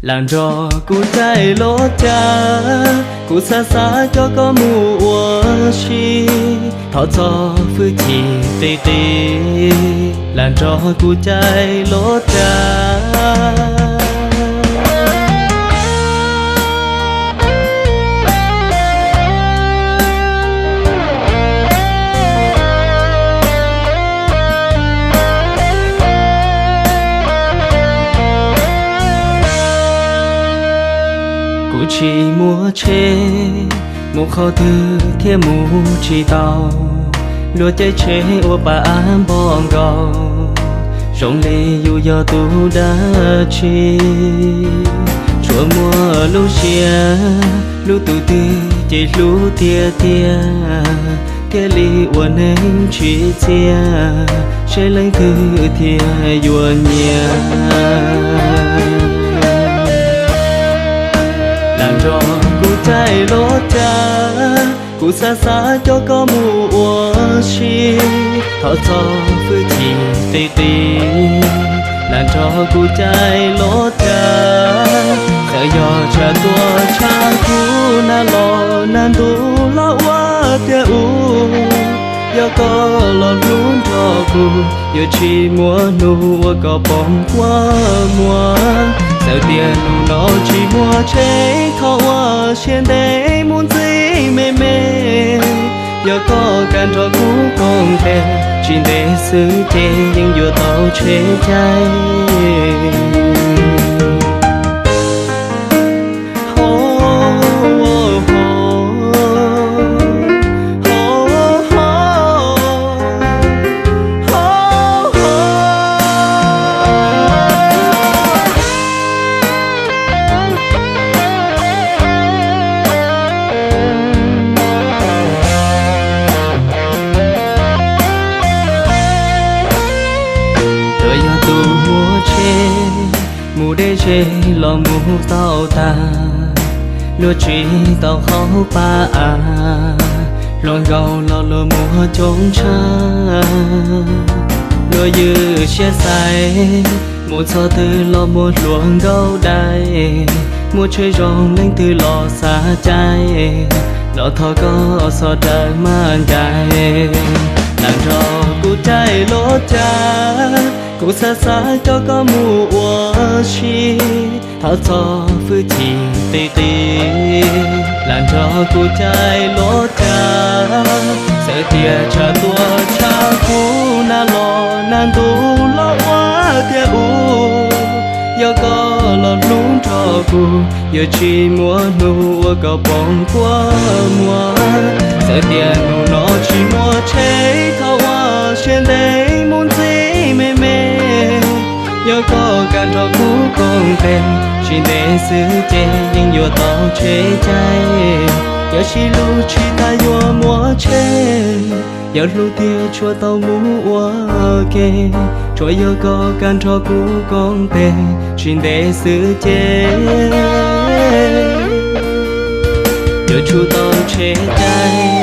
Lam nrog kuv caij lub cav, kuv xav xav coj koj mus ua si. Thov txo hwj chim qis qis, lam nrog kuv caij lub cav. Kuv tsis muaj tsheb, mus qhov twg thiaj mus tsis tau. Luag caij tsheb ua pa av npog nkaus, zoo li yus yog tus dab tsi. Tsuas muaj lub siab hlub tus twg ces hlub tiag tiag, thiaj li ua neej tsim txiaj, seb leej twg thiaj yuav nyiam. Lam nrog kuv caij lub cav, kuv xav xav coj koj mus ua si. Thov txo hwj chim qis qis, lam nrog kuv caij lub cav. Txawm yog tshav tuaj tshav kub, nag los nag ntuj los ua tiag ub, yog koj los hlub nrog kuv, yuav tsis muaj hnub uas koj poob kua muag. Txawm tias hnub no tsis muaj tsheb, thov ua siab ntev mus ntxiv me me. Yog koj kam nrog kuv koom tes, tsis ntev xwb ces yeej yuav tau tsheb caij. Luag yog tus muaj tsheb, mus deb zej los mus tau tag, luag tsis tau qhov pa av, hluas nkauj los luag muaj coob tshaj. Luag ywj siab xaiv, mus txog twg los muaj hluas nkauj dai, muaj tsheb zoo leej twg los xav caij, los thov koj txhob rawm maj ncaim. Lam nrog kuv caij lub cav, kuv xav xav coj koj mus ua si. Thov txo hwj chim qis qis, lam nrog kuv caij lub cav. Txawm tias tshav tuaj tshav kub, nag los nag ntuj los ua tiag ub, yog koj los hlub nrog kuv, yuav tsis muaj hnub uas koj poob kua muag. Txawm tias hnub no tsis muaj tsheb, thov ua siab ntev mus ntxiv me me. Yog koj kam nrog kuv koom tes, tsis ntev xwb ces yeej yuav tau tsheb caij. Yog sib hlub tsis tas yuav muaj tsheb, yog hlub tiag tsuas tau mus ua ke. Tsuas yog koj kam nrog kuv koom tes, tsis ntev xwb ces yuav tsum tau tsheb caij.